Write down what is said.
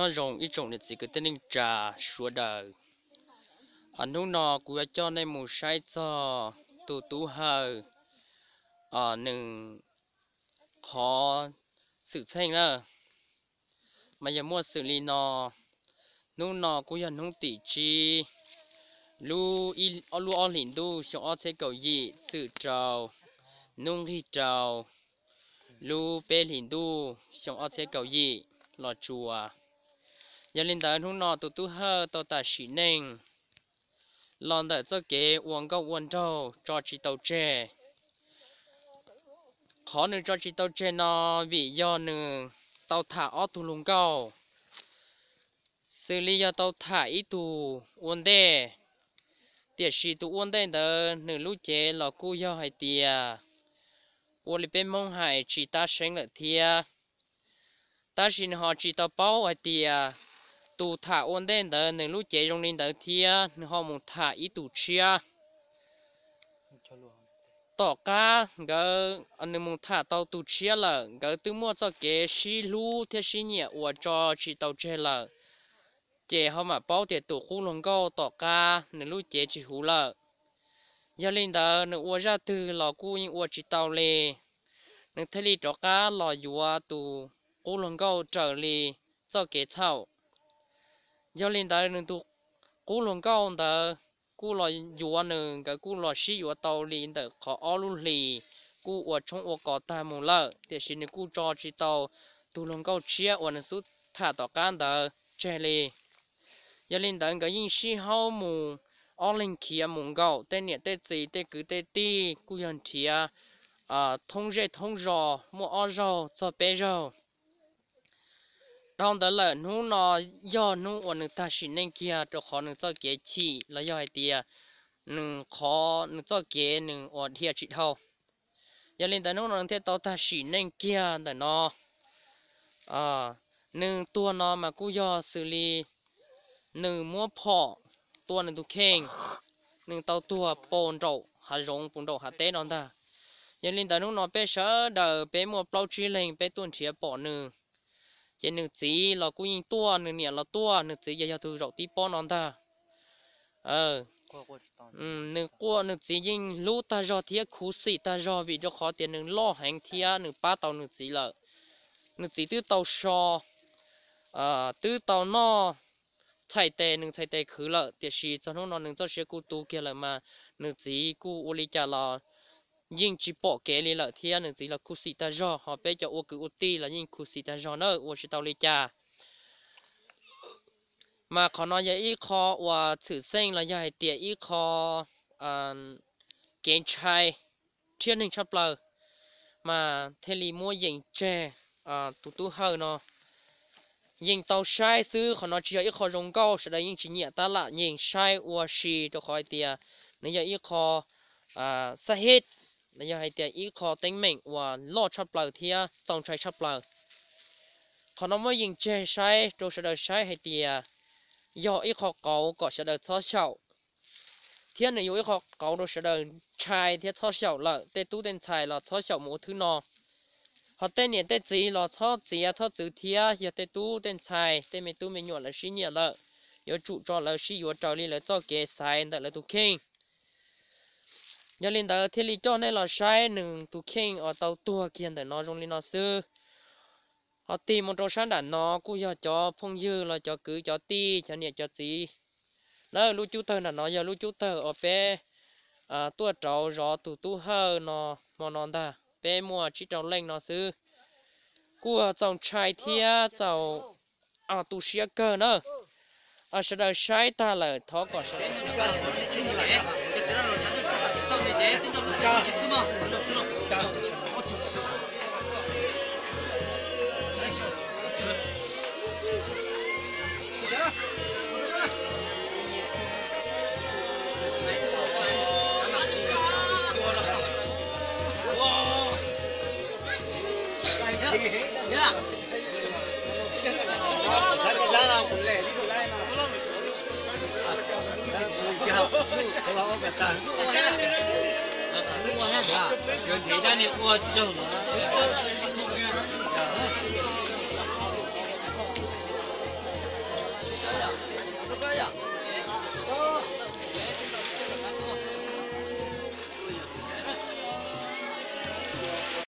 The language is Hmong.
Nyob zoo ib tsoom niam txiv kwv tij neej tsa sawv daws. Hnub no kuv yuav coj nej mus saib txog tus tub Hawj, nws qhov xwm txheej na, mas yog muaj xws li no. Hnub no kuj yog hnub tim tsib, lub, lub ob hlis ntuj xyoo ob txhiab kaum yim txwm rau hnub nqig rau lub peb hlis ntuj xyoo ob txhiab kaum yim los tsuas. Yog li ntawd hnub no tus tub Hawj tau tag sim neej los ntawm txoj kev ua nkauj ua nraug tso tsis tau tseg. Qhov nws tso tsis tau tseg no vim yog nws tau tham ob tug hluas nkauj, xws li yog tau tham ib tug ua ntej, tiam sis tus ua ntej ntawd nws lub cev los kuj yog hais tias ua li peb Hmoob hais tsis tab seeb lawm thiab. Tab sis nws ho tsis tau paub hais tias tus tham ua ntej ntawd nws lub cev zoo li ntawd thiab nws ho mus tham ib tug tshiab. Tom qab nkawd, nws mus tham tau tus tshiab lawm, nkawd twb muaj txoj kev sib hlub thiab sib nyiam uas tso tsis tau tseg lawm, ces ho mam paub tias tus qub hluas nkauj tom qab nws lub cev tsis huv lawm. Yog li ntawd nws ua zaj twg los kuj yeej ua tsis tau li, nws thiaj li rov qab los yuav tus qub hluas nkauj raws li txoj kev txhaum. Yog li ntawd nws tus qub hluas nkauj ntawd kuj los yuav nws, nkawd kuj los sib yuav tau li ntawm qhov ob lub hlis, kuj ua tshoob ua kos tag mus lawm, tiam sis nws kuj tso tsis tau tus hluas nkauj tshiab uas nws xub tham tom qab ntawd tseg li. Yog li ntawd nkawd yeej sib haub mus, ob leeg khiav mus nkaum, tej niam tej txiv tej kwv tej tij kuj yog nrhiav thoob zej thoob zos muaj ob zaug txog peb zaug. Dhau ntawd lawm hnub no yog hnub uas nws tag sim neej kiag rau qhov nws txoj kev chim los yog hais tias nws qhov nws txoj kev nws uas dhia tsis dhau. Yog li ntawd hnub no nws thiaj tau tag sim neej kiag ntawm no. Nws tuag no mas kuj yog xws li nws muab phom tua nws tus kheej, nws tau tuag pau nraum hav zoov pau nraum hav teb no ntag. Yog li ntawd hnub no peb sawv daws peb muaj plaub tsib leeg peb tuaj nrhiav pom nws, ces nws txiv los kuj yeej tuaj, nws niam los tuaj, nws txiv ces yog tus zaum tib pob no ntag. Nws quaj, nws txiv yeej hlub tag zog thiab khuv xim tag zog vim rau qhov tias nws loj heev thiab nws pab tau nws txiv lawm. Nws txiv twb tau so, twb tau noj txhais tes, nws txhais tes khwv lawm, tiam sis txog hnub no nws txoj sia kuj tu kiag lawm mas nws txiv kuj ua li cas los yeej tsis pom kev li lawm thiab nws txiv los khuv xim tag zog, ho peb cov ua kwv ua tij los yeej khuv xim tag zog na, ua tsis tau li cas. Mas qhov no yog ib qho uas txhwm xeej los yog hais tias ib qho kev ntshai rhiab neeg tshaj plaws, mas thiaj li muab yeem tseg tus tub Hawj no. Yeej tau saib xwb, qhov no tsis yog ib qho zoo nkauj, sawv daws yeej tsis nyiam tab lam yeej saib ua si rau qhov hais tias nws yog ib qho xab hib, los yog hais tias ib qho teeb meem uas loj tshaj plaws thiab txaus ntshai tshaj plaws. Qhov no muab yeem tseg saib rau sawv daws saib hais tias yog ib qho qauv kom sawv daws txhob xyaum, thiab nws yuav ib qho qauv rau sawv daws ntshai thiab txhob xyaum lawm. Tej tub tej ntxhais los txhob xyaum mus ua thwb no. Ho tej niam tej txiv los txhob txiav txhob txwv thiab, yog tej tub tej ntxhais tej me tub me nyuam lawv sib nyiam lawm, yuav tsum tso lawv sib yuav raws li lawv txoj kev xaiv ntawm lawv tus kheej. Yog li ntawd thiaj li coj nej los saib nws tus kheej uas tau tuag kiag ntawm no zoo li no xwb. Ho tig mus rau sab nram no kuj yog cov phooj ywg los cov kwv cov tij cov niam cov txiv. Lawv lub cub tawg nram no yog lub cub tawg uas peb tuaj rauv zov tus tub Hawj no hmo no ntag, peb muaj tsib rau leej no xwb. Kuj txaus ntshai thiab txaus tu siab kawg na. Sawv daws saib tag lawm thov kom sawv daws